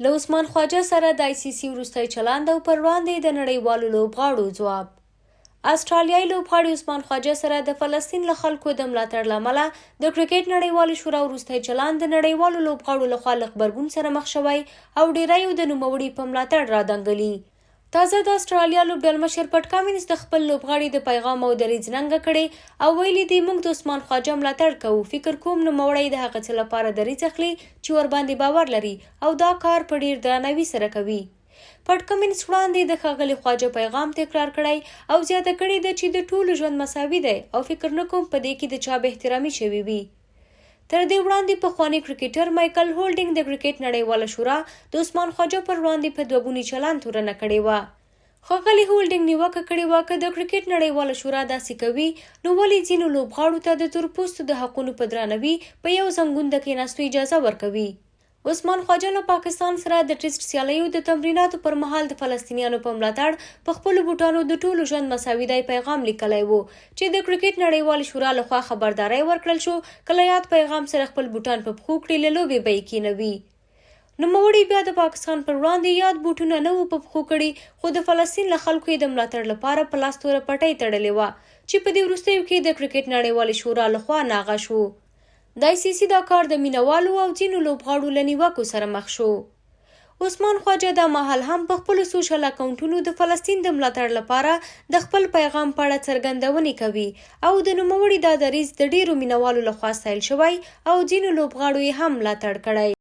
له عثمان خواجه سره د آی سي سي وروستی چلند او پر وړاندې د نړیوالو لوبغاړو ځواب. اسټرالیايي لوبغاړي عثمان خواجه سره د فلسطین له خلکو د ملاتړ له امله د کرکټ نړیوالې شورا وروستی چلند د نړیوالو لوبغاړو لخوا له غبرګون سره مخ شوی او ډیریو د نوموړي په ملاتړ رادانګلي. تازه د اسټرالیا لوبډلمشر پټ کامینز د خپل لوبغاړي د پیغام او دریځ ننګه کړې او ویلي دي، موږ د عثمان خواجه ملاتړ کوو، فکر کوم نوموړی د هغه څه لپاره دریځ اخلي چې ورباندې باور لري او دا کار په ډیر درناوي سره کوي. پټ کمینز وړاندې د ښاغلي خواجه پیغام تکرار کړی او زیاته کړې ده چې د ټولو ژوند مساوي دی او فکر نه کوم په دې کې د چا بې احترامي شوې وي. تر دې وړاندې پخواني کرکټر مایکل هولډینګ د کرکټ نړیواله شورا د عثمان خواجه پر وړاندې په دوه ګوني چلند تورنه کړې وه. ښاغلي هولډینګ نیوکه کړې وه، که د کرکټ نړیواله شورا داسې کوي، نو ولې ځینو لوبغاړو ته د تورپوستو د حقونو په درناوي په یو زنګون د کېناستو اجازه ورکوي؟ عثمان خواجه له پاکستان سره د ټیسټ سیالیو د تمریناتو پر مهال د فلسطینیانو په ملاتړ په خپلو بوټانو د ټولو ژوند مساوي دی پیغام لیکلی و چې د کرکټ نړیوالې شورا له خوا خبرداری ورکړل شو که له یاد پیغام سره خپل بوټان په پښو کړي له لوبې به یې کینوي. نوموړي بیا د پاکستان پر وړاندې یاد بوټونه نه وو په پښو کړي خو د فلسطین له خلکو یې د ملاتړ لپاره په لاس توره پټۍ تړلې وه چې په دې وروستیو کې د کرکټ نړیوالې شورا له خوا ناغه شو. د آی سي سي دا کار د مینه والو او ځینو لوبغاړو له نیوکو سره مخ شو. عثمان خواجه دا مهال هم په خپلو سوشل اکاونټونو د فلسطین د ملاتړ لپاره د خپل پیغام په اړه څرګندونې کوي او د نوموړي دا دریځ د ډېرو مینه والو لخوا ستایل شوی او ځینو لوبغاړو یې هم ملاتړ کړی.